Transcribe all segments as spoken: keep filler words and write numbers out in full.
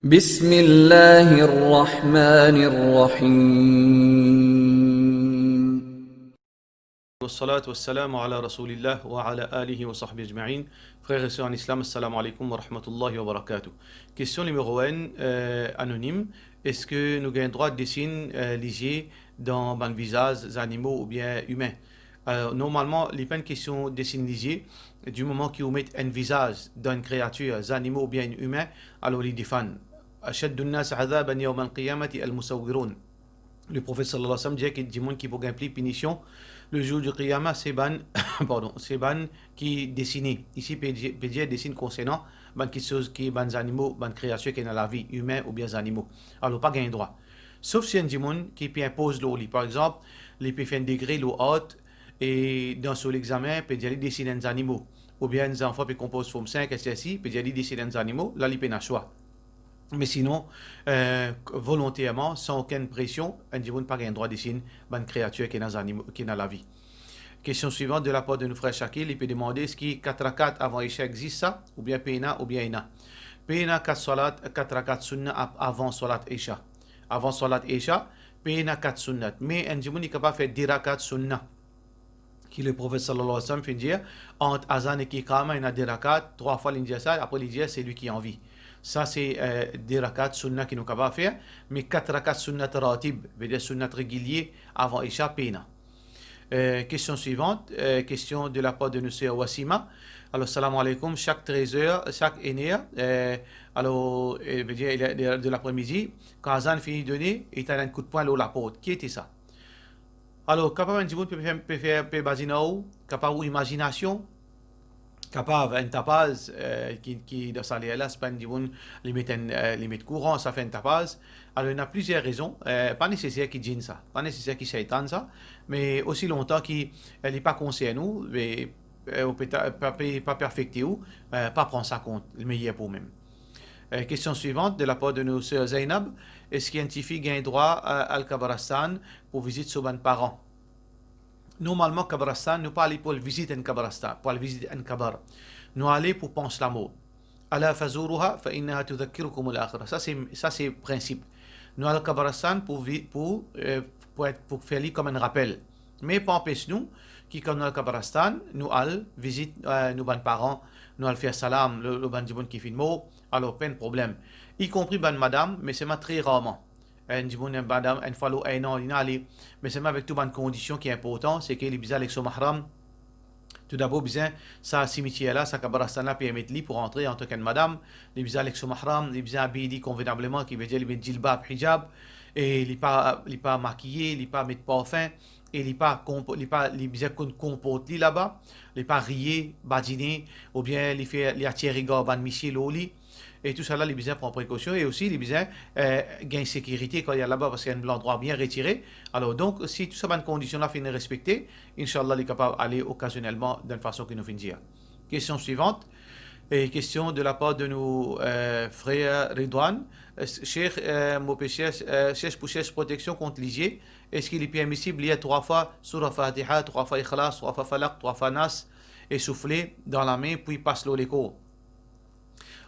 بسم الله الرحمن الرحيم. والصلاة والسلام على رسول الله وعلى آله وصحبه أجمعين. Frer e ser an Islam, assalamu alaikum wa rahmatullahi wa barakatuh. Kestion nimero enn, eh, anonim, eski nou gagn drwa desin, eh, lizie dan bann vizaz zanimo oubien imin? Alor, normalman, li pa enn kestion desin lizie, di moman ki ou met enn vizaz dan enn kreatir, zanimo oubien enn imin, alor li defann. أشد الناس عذابا يوم القيامة المصورون. Leprofet sallallahu alayhi wa sallam dir ki dimoun ki pou gagn pli pinision le zour di Qiyama, se bann, pardon, se bann ki desine. Isi pe dir, pe dir desin konsernan bann kiksoz ki, bann zanimo, bann kreatir ki ena lavi, imin oubien zanimo. Alor, pa gagn drwa. Sof si enn dimoun ki pe inpoz lor li. Par exanp, li pe fer enn degre lor art, e dan so lexamen, pe dir li desin enn zanimo. Oubien enn zanfan pe konpoz Form cinq, S S I, pe dir li desin enn zanimo, la li pena swa. Me sinon, eh, volonterman, san okenn presion, enn dimoun pa gagn drwa desin bann kreatir ki ena zanimo, ki ena lavi. Kestion swivant de lapar de nou frer Shakil, li pe demande, eski kat rakat avan Isha existe sa, oubien pena, oubien ena? Pena kat swalat, kat rakat sunna ap-, avan swalat Isha. Avan swalat Isha, pena kat sunnat. Me enn dimoun, li kapav fer de rakat sunna. Ki Leprofet sallallahu alayhi wa sallam finn dir, ant azan ek ikama, ena de rakat, trwa fwa li dir sa, apre li dir, selwi ki anvi. Sa se, eh, de rakat sunna ki nou kapav fer, me kat rakat sunnat ratib, vedir sunnat regilie, avan Isha, pena. Eh, kestion swivant, eh, kestion de lapar de nou ser Wasima. Alor, salam alaikum, sak trez er, sak enn er, eh, alor, eh, vedir, de, de, de lapremidi, kan azan fini done, li tann enn kout pwin lor laport. Ki ete sa? Alor, kapav enn dimoun pe fer, pe fer, pe badin ar ou, kapav ou imazinasion, kapav enn tapaz, eh, ki, ki dan sa ler la, se pa enn dimoun, li met enn, eh, li met kouran, sa fer enn tapaz. Alor, ena plizier rezon, eh, pa neseser ki djinn sa, pa neseser ki seytann sa, me osi lontan ki, eh, li pa konsern ou, me, eh, ou pe ta-, pa pe, pa pe afekte ou, eh, pa pran sa kont, li meyer pou oumem. Eh, kestion swivant, de lapar de nou ser Zainab, eski enn tifi gagn drwa, eh, al kabrastan pou vizit so bann paran? Normalman, kabrastan, nou pa ale pou al vizit enn kabrastan, pou al vizit enn kabar. Nou ale pou pans lamor. Ala fazuruha fa innaha tudhakkirukum al-akhirah. Sa se, sa se prinsip. Nou al kabrastan pou vi-, pou, eh, pou et, pou fer li kom enn rapel. Me pa anpes nou ki kan nou al kabrastan, nou al vizit, eh, nou bann paran, nou al fer salam lor, lor bann dimoun ki finn mor, alor pa enn problem. Ikonpri bann madam, me selman tre rarman. Enn dimoun, enn madam, enn fwa lor enn an, li ena ale. Me selman avek tou bann kondision ki inportan, seki li bizin al ek so mahram. Toudabor, bizin sa simitier la, sa kabrastan la permet li pou rantre antank enn madam. Li bizin al ek so mahram, li bizin abiy li konvenableman, ki vedir li met jilbab, hijab, e li pa, li pa makiye, li pa met parfin, e li pa konp-, li pa, li bizin konn konport li laba, li pa riye, badine, oubien li fer, li atir regar bann misie lor li. E tousala, li bizin pran prekosion e osi li bizin, eh, gagn sekirite kan li al laba, parski enn landrwa bien retire. Alor, donk, si tou sa bann kondision la finn respekte, inshallah, li kapav ale okazionelman dan fason ki nou finn dir. Kestion swivant, e kestion de lapar de nou, eh, frer Ridwan. Eh, Sheikh, eh, mo pe sers, eh, sers pou sers proteksion kont lizie, eski li permisib lir trwa fwa Soura Fatiha, trwa fwa Ikhlas, trwa fwa Falaq, trwa fwa Nas, e soufle dan lame, pi pas lor lekor?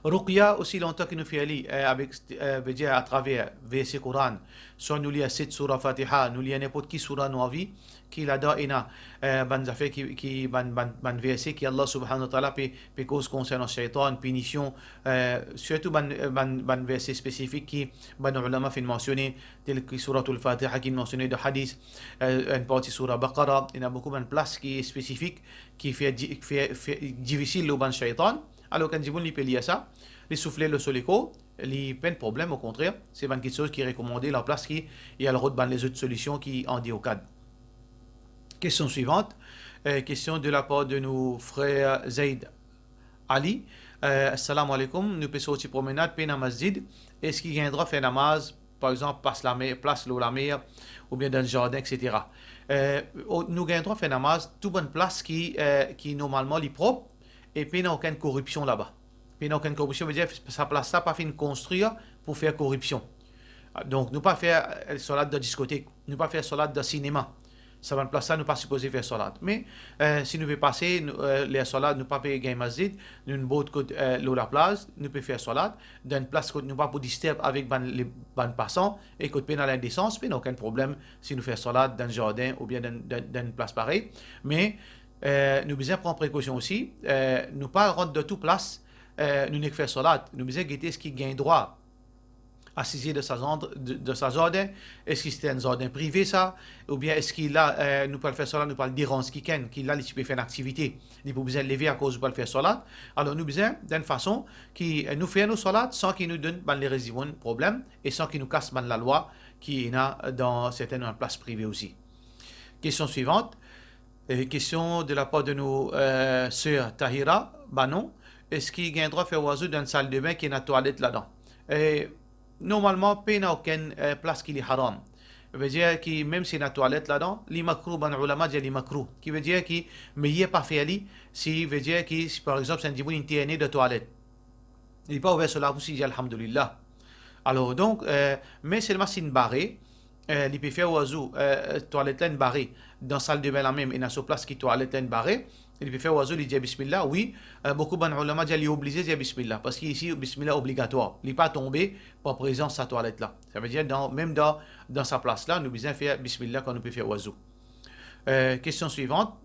Ruqya, osi lontan ki nou fer li, eh, avek, eh, vedir atraver verse Koran, swa nou lir set soura Fatiha, nou lir ninport ki soura nou anvi, ki ladan ena, eh, bann zafer ki, ki bann, bann, bann verse ki Allah Subhanahu wa Ta'ala pe, pe koz konsernan seytan, pinision, eh, sirtou bann, eh, bann, bann verse spesifik ki bann ulama finn mansione, tel ki Souratul Fatiha ki mansione dan hadis, eh, enn parti Soura Baqara, ena boukou bann plas ki spesifik, ki fer di-, ki fer, fer difisil lor bann seytan. Alor, kan dimoun li pe lir sa, li soufle lor so lekor, li pa enn problem, okontrer, se bann kiksoz ki rekomande, lanplas ki li al rod bann lezot solision ki an deor kad. Kestion swivant, eh, kestion de lapar de nou frer Zaid Ali. Eh, assalamu alaikum, nou pe sorti promenad, pena masjid, eski gagn drwa fer namaz, par exanp, pas lamer, plas lor lamer, oubien dan zardin, et cetera? Eh, o-, nou gagn drwa fer namaz tou bann plas ki, eh, ki normalman li prop, e pena okenn koripsion laba. Pena okenn koripsion, vedir sa plas la pa finn konstrir pou fer koripsion. Donk, nou pa fer, eh, swalat dan diskotek, nou pa fer swalat dan sinema. Sa bann plas la, nou pa sipoze fer swalat. Me, eh, si nou pe pase, nou, eh, ler swalat, nou pa pe gagn masjid, nou bord kot, eh, lor laplaz, nou pe fer swalat, dan enn plas kot nou pa pou disturb avek bann, le, bann pasan, e kot pena lindesans, pena okenn problem si nou fer swalat dan zardin oubien dan, dan, dan enn plas parey. Me, eh, nou bizin pran prekosion osi, eh, nou pa rant dan tou plas, eh, nou nek fer swalat. Nou bizin gete eski gagn drwa asize dan sa zand-, dan sa zardin, eski se enn zardin prive sa, oubien eski la, eh, nou pou al fer swalat, nou pou al deranz kikenn, ki la li ti pe fer enn aktivite, li pou bizin leve akoz nou pou al fer swalat. Alor nou bizin, dan enn fason ki, eh, nou fer nou swalat san ki nou donn bann lerest dimoun problem e san ki nou kas bann lalwa ki ena dan sertenn bann plas prive osi. Kestion swivant, eh, kestion de lapar de nou, eh, ser Tahira Banon, eski gagn drwa fer wazu dan enn saldebin ki ena twalet ladan? Eh, normalman, pena okenn, eh, plas ki li haram. Vedir ki mem si ena twalet ladan, li makrouh, bann oulama dir li makrouh. Ki vedir ki meyer pa fer li, si, vedir ki, si par exanp, si enn dimoun interne dan twalet. Li pa ouver so labous, li dir alhamdulillah. Alor, donk, eh, me selman si inn bare, eh, li pe fer wazu, eh, twalet la inn bare, dan saldebin la mem, ena so plas ki twalet la inn bare, li pe fer wazu, li dir bismillah, wi, eh, boukou bann oulama dir li oblize dir bismillah, parski isi, bismillah obligatwar. Li pa tonbe par prezans sa twalet la. Savedir, dan, mem dan, dan sa plas la, nou bizin fer bismillah kan nou pe fer wazu. Eh, kestion swivant.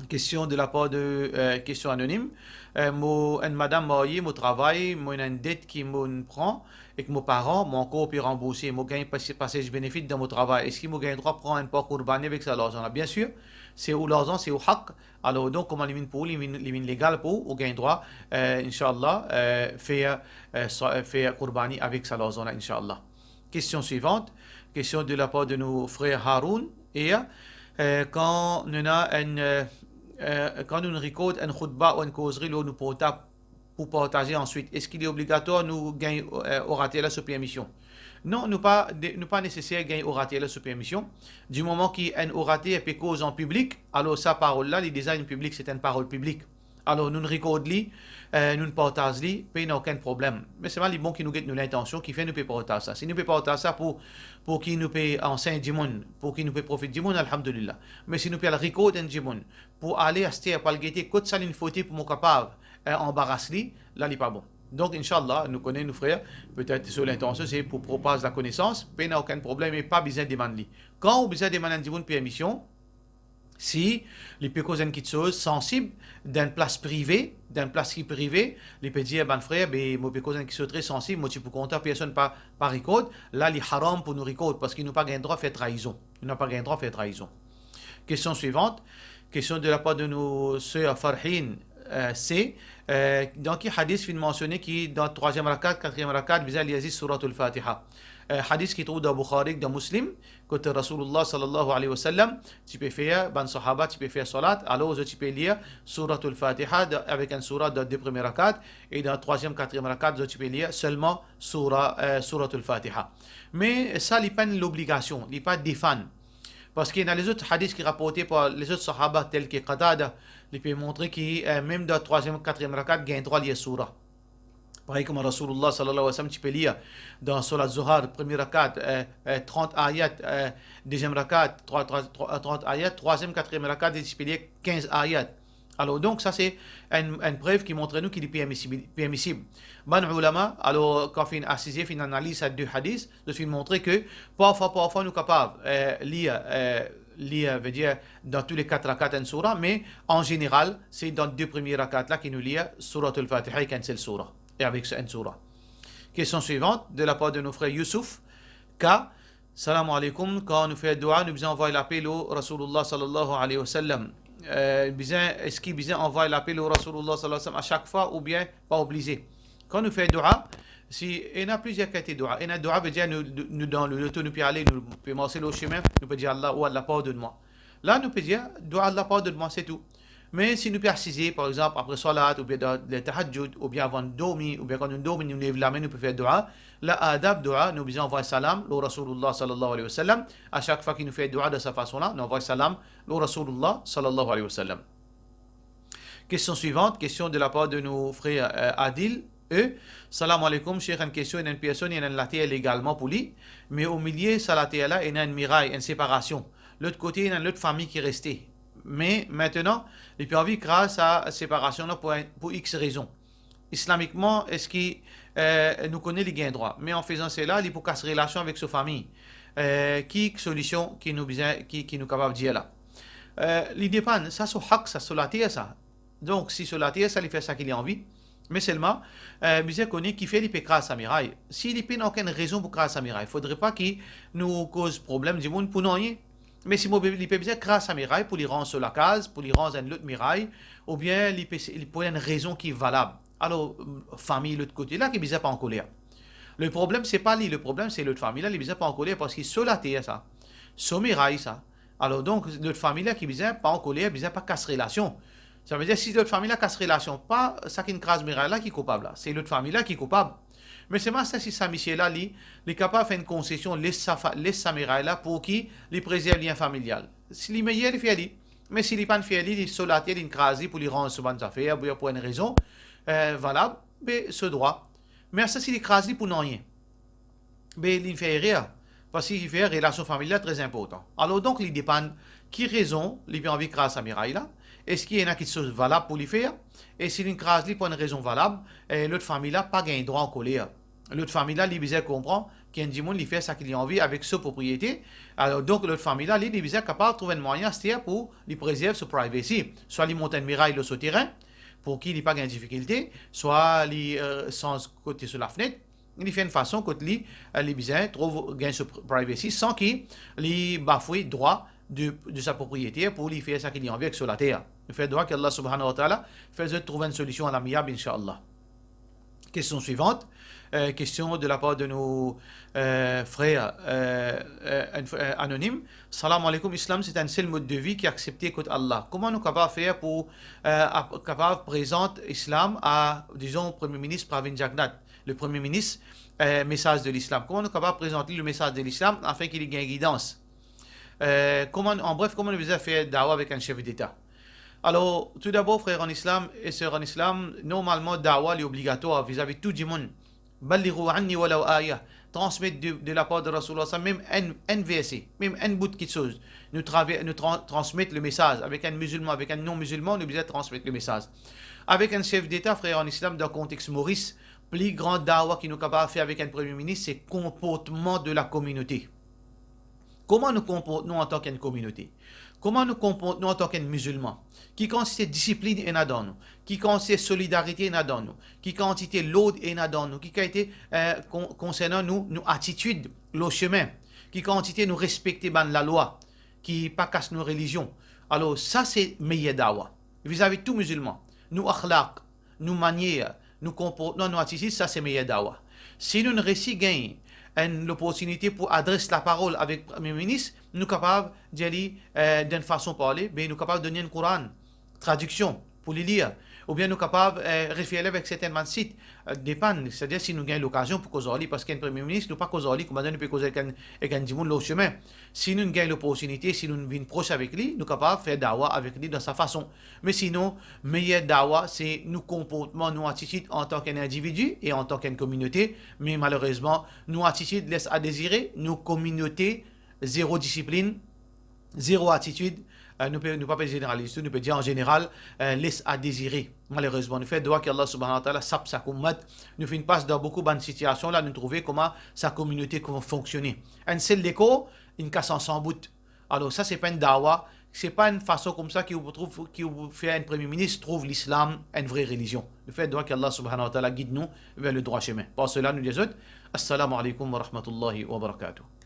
Kestion de lapar de, eh, kestion anonim. Eh, mo enn madam marye, mo travay, mo ena enn det ki mo'nn pran ek mo paran, mo ankor pe ranbourse. Mo gagn pas-, passage benefit dan mo travay. Eski mo gagn drwa pran enn par kourbani avek sa larzan la? Biensir, se ou larzan, se ou hak. Alor, donk, kouma li vinn pou ou, li vinn, li vinn legal pou ou, ou gagn drwa, eh, inshallah, eh, fer, eh, sa, eh, fer kourbani avek sa larzan la, inshallah. Kestion swivant, kestion de lapar de nou frer Haroun, e, eh, kan nou ena enn, eh, eh, kan nou record enn khoutba ou enn kozri lor nou portab pou partaze answit, eski li obligatwar nou gagn, eh, orater la so permision? Non, nou pa de-, nou pa neseser gagn orater la so permision. Di moman ki enn orater pe koz an piblik, alor sa parol la, li deza enn piblik, se enn parol piblik. Alor, nou'nn record li, eh, nou'nn partaz li, pena okenn problem. Me selman li bon ki nou get nou lintansion, kifer nou pe partaz sa. Si nou pe partaz sa pou, pou ki nou pe ansegn dimoun, pou ki nou pe profit dimoun, alhamdulillah. Me si nou pe al record enn dimoun, pou ale aster, pou al gete kot sa linn fote pou mo kapav, eh, anbaras li, la li pa bon. Donk, inshallah, nou kone nou frer, petet so lintansion se pou propaz lakonesans, pena okenn problem e pa bizin demann li. Kan ou bizin demann enn dimoun permision, si li pe koz enn kiksoz sansib, dan enn plas prive, dan enn plas ki prive, li pe dir, bann frer, be, mo pe koz enn kiksoz tre sansib, mo ti pou kontan personn pa, pa record, la li haram pou nou record, parski nou pa gagn drwa fer traizon. Nou pa gagn drwa fer traizon. Kestion swivant, kestion de lapar de nou ser Farhine, eh, se, eh, dan ki hadis finn mansione ki dan trwaziem rakat, katriem rakat, bizin lir zis Souratul Fatiha? Eh, hadis ki trouv dan Bukhari, dan Muslim, kot Rasoulillah sallallahu alayhi wa sallam ti pe fer, bann sahaba ti pe fer swalat, alor zot ti pe lir Souratul Fatiha da-, avek enn soura dan de premie rakat, e dan trwaziem, katriem rakat, zot ti pe lir selman soura, eh, Souratul Fatiha. Me sa, li pa enn lobligasion, li pa defann. Parski ena lezot hadis ki raporte par lezot sahaba, tel ki Qatada, li pe montre ki, eh, mem dan trwaziem, katriem rakat, gagn drwa lir soura. Parey kouma Rasoulillah sallallahu alayhi wa sallam ti pe lir dan Solat Zohar, premie rakat, eh, eh, trant ayat, eh, deziem rakat, trwa, trwa, trwa, trant ayat, trwaziem, katriem rakat, li ti pe lir kinz ayat. Alor, donk, sa se enn, enn prev ki montre nou ki li permisib, permisib. Bann oulama, alor, kan finn asize, finn analiz sa de hadis, zot finn montre ke parfwa, parfwa nou kapav, eh, lir, eh, lir, vedir, dan tou le kat rakat enn soura, me an zeneral, se dan de premie rakat la ki nou lir Souratul Fatiha ek enn sel soura, e avek enn soura. Kestion swivant, de lapar de nou frer Youssouf K. Salam aleykoum, kan nou fer doua, nou bizin anvway lape lor Rasoulillah sallallahu alayhi wa sallam. Eh, bizin, eski bizin anvway lape lor Rasoulillah sallallahu alayhi wa sallam a sak fwa oubien pa oblize? Kan nou fer doua, si, ena plizier kalite doua. Ena doua, vedir nou, nou dan loto, nou pe ale, nou pe marse lor sime, nou pe dir, Allah, ou Allah, pardonn mwa. La, nou pe dir, doua, Allah, pardonn mwa, se tou. Me si nou pe asize, par exanp, apre swalat, oubien dan le tahajjud, oubien avan dormi, oubien kan nou dormi, nou lev lame, nou pe fer doua, la adab doua, nou bizin anvway salam lor Rasoulillah sallallahu alayhi wa sallam. A sak fwa ki nou fer doua dan sa fason la, nou anvway salam lor Rasoulillah sallallahu alayhi wa sallam. Kestion swivant, kestion de lapar de nou frer, eh, Adil E. Salam aleykoum, Sheikh, enn kestion, ena enn personn, ena enn later legalman pou li, me omilie sa later la, ena enn miray, enn separasion. Lot kote, ena lot fami ki reste. Me mintenan, li pe anvi kraz sa separasion la pou, pou X rezon. Islamikman, eski, eh, nou kone li gagn drwa, me an fezan sela, li pou kas relasion avek so fami. Eh, ki solision ki nou bizin, ki, ki nou kapav dir la? Eh, li depann, sa so hak, sa so later sa. Donk, si so later sa, li fer sa ki li anvi. Me selman, eh, bizin kone kifer li pe kraz sa miray. Si li pena okenn rezon pou kraz sa miray, fodre pa ki nou koz problem dimoun pou nanye. Me si mo, li pe bizin kraz sa miray pou li ranz so lakaz, pou li ranz enn lot miray, oubien li pe, li pou ena enn rezon ki valab. Alor, fami lot kote la ki bizin pa ankoler. Le problem, se pa li, le problem, se lot fami la, li bizin pa ankoler, parski so later sa, so miray sa. Alor donk, lot fami la ki bizin pa ankoler, bizin pa kas relasion. Savedir, si lot fami la kas relasion, pa sa ki kraz miray la ki koupab la, se lot fami la ki koupab. Me selman sa, si sa misie la, li, li kapav fer enn konsesion, les sa fa-, les sa miray la pou ki li prezerv lien familial. Si li meyer, li fer li. Me si li pa'nn fer li, li so later, li kraz li pou li ranz so bann zafer, oubien pou enn rezon, eh, valab, be so drwa. Me sa, si li kraz li pou nanye, be li fer erer, parski li fer relasion familial tre inportan. Alor donk, li depann ki rezon li pe anvi kraz sa miray la, eski ena kiksoz valab pou li fer, e si li kraz li pou enn rezon valab, eh, lot fami la pa gagn drwa ankoler. Lot fami la, li bizin konpran ki enn dimoun, li fer sa ki li anvi avek so propriete. Alor donk, lot fami la, li, li bizin kapav trouv enn mwayin aster pou li prezerv so privacy. Swa li mont enn miray lor so terin, pou ki li pa gagn difikilte, swa li, eh, sanz kote so lafnet, li fer enn fason kot li, eh, li bizin trouv gagn so pri-, privacy san ki li bafwe drwa de, de sa propriete pou li fer sa ki li anvi avek so later. Nou fer dwa ki Allah Subhanahu wa Ta'ala fer zot trouv enn solision alamiab, inshallah. Question suivante. Euh, question de la part de nos, euh, frères, euh, euh, inf-, euh, anonymes. Salam alaikum, islam, c'est un seul mode de vie qui est accepté kot Allah. Kouma nou kapav fer pou, euh, ap-, kapav prezant islam a, dizon, Premie Minis Pravind Jugnauth, le Premie Minis, euh, mesaz de lislam? Kouma nou kapav prezant li le mesaz de lislam afin ki li gagn gidans? Euh, kouma, an bref, kouma nou bizin fer dawa avek enn sef deta? Alor, toudabor, frer an islam e ser an islam, normalman, dawa li obligatwar vizavi tou dimoun. Ballighu anni walaw aya. Transmet de, de lapar de Rasoulillah, sa mem enn, enn verse, mem enn bout kiksoz. Nou traver-, nou tran-, transmet le mesaz. Avek enn mizilman, avek enn non-mizilman, nou bizin transmet le mesaz. Avek enn sef deta, frer an islam, dan kontex Moris, pli gran dawa ki nou kapav fer avek enn Premie Minis, se konportman de la kominote. Kouma nou konport nou antan ki enn kominote? Kouma nou konport nou antan ki enn mizilman? Ki kantite disiplin ena dan nou? Ki kantite solidarite ena dan nou? Ki kantite lord ena dan nou? Ki kantite, eh, kon-, konsernan nou, nou atitid lor sime? Ki kantite nou respekte bann lalwa ki pa kas nou relizion? Alor, sa se meyer dawa. Vizavi tou mizilman, nou akhlaq, nou manier, nou konportman, nou atitid, sa se meyer dawa. Si nou resi gagn enn loportinite pou adres laparol avek Premie Minis, nou kapav dir li, eh, dan enn fason parle, be nou kapav donn li enn Koran, tradiksion, pou li lir. Oubien nou kapav, eh, refer li avek sertenn bann sit, eh, depann, setadir si nou gagn lokazion pou koz ar li, parski enn Premie Minis, nou pa koz ar li kouma nou pe koz ek enn, ek enn dimoun lor sime. Si nou gagn loportinite, si nou vinn pros avek li, nou kapav fer dawa avek li dan sa fason. Me sinon, meyer dawa, se nou konportman, nou atitid antan ki enn individi e antan ki enn kominote. Me malerezman, nou atitid les a dezire, nou kominote, zero disiplin, zero atitid. Eh, nou pe, nou pa pe zeneraliz tou, nou pe dir an zeneral, eh, les a dezire. Malerezman, nou fer dwa ki Allah Subhanahu wa Ta'ala sap sa koumad. Nou finn pas dan boukou bann sitiasion la, nou trouve kouma sa kominote fon-, fonksione. Enn sel lekor, inn kas an san bout. Alor sa, se pa enn dawa, se pa enn fason koumsa ki ou pou trouv, ki ou pou fer enn Premie Minis trouv lislam enn vre relizion. Nou fer dwa ki Allah Subhanahu wa Ta'ala gid nou ver le drwa sime. Par sela, nou dir zot, Assalamu alaikum wa rahmatullahi wa barakatuh.